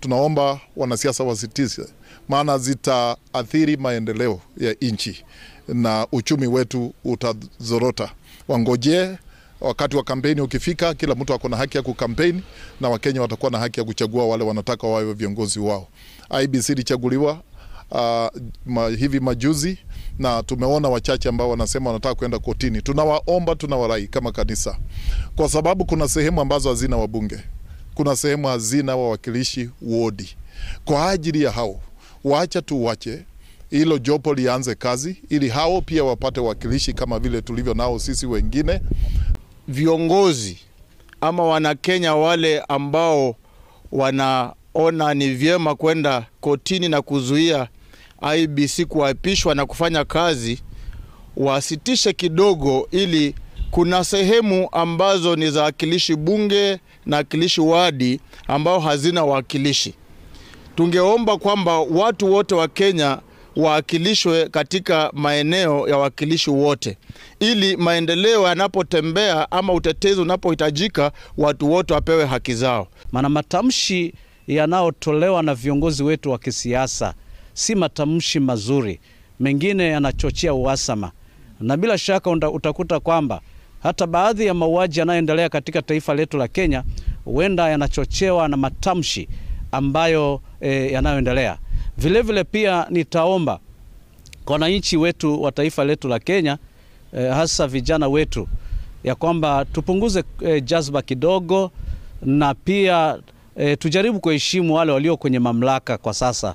Tunaomba wanasiasa wasitize, maana zitaathiri maendeleo ya nchi na uchumi wetu utazorota. Wangojee wakati wa kampeni ukifika, kila mtu ako na haki ya kukampeni na Wakenya watakuwa na haki ya kuchagua wale wanataka wawe viongozi wao. IEBC ilichaguliwa hivi majuzi na tumeona wachache ambao wanasema wanataka kwenda kotini. Tunawaomba, tunawarai kama kanisa, kwa sababu kuna sehemu ambazo hazina wabunge, kuna sehemu hazina wawakilishi wodi. Kwa ajili ya hao, waacha tuwache hilo jopo lianze kazi ili hao pia wapate wawakilishi kama vile tulivyo nao sisi wengine. Viongozi ama Wanakenya wale ambao wanaona ni vyema kwenda kotini na kuzuia IEBC kuapishwa na kufanya kazi, wasitishe kidogo, ili kuna sehemu ambazo ni za wakilishi bunge na wakilishi wadi ambao hazina wakilishi. Tungeomba kwamba watu wote wa Kenya waakilishwe katika maeneo ya wakilishi wote, ili maendeleo yanapotembea ama utetezi unapohitajika, watu wote wapewe haki zao. Maana matamshi yanayotolewa na viongozi wetu wa kisiasa si matamshi mazuri, mengine yanachochea uhasama, na bila shaka utakuta kwamba hata baadhi ya mauaji yanayoendelea katika taifa letu la Kenya huenda yanachochewa na matamshi ambayo yanayoendelea. Vile vile pia nitaomba kwa wananchi wetu wa taifa letu la Kenya, hasa vijana wetu, ya kwamba tupunguze jazba kidogo, na pia tujaribu kuheshimu wale walio kwenye mamlaka kwa sasa.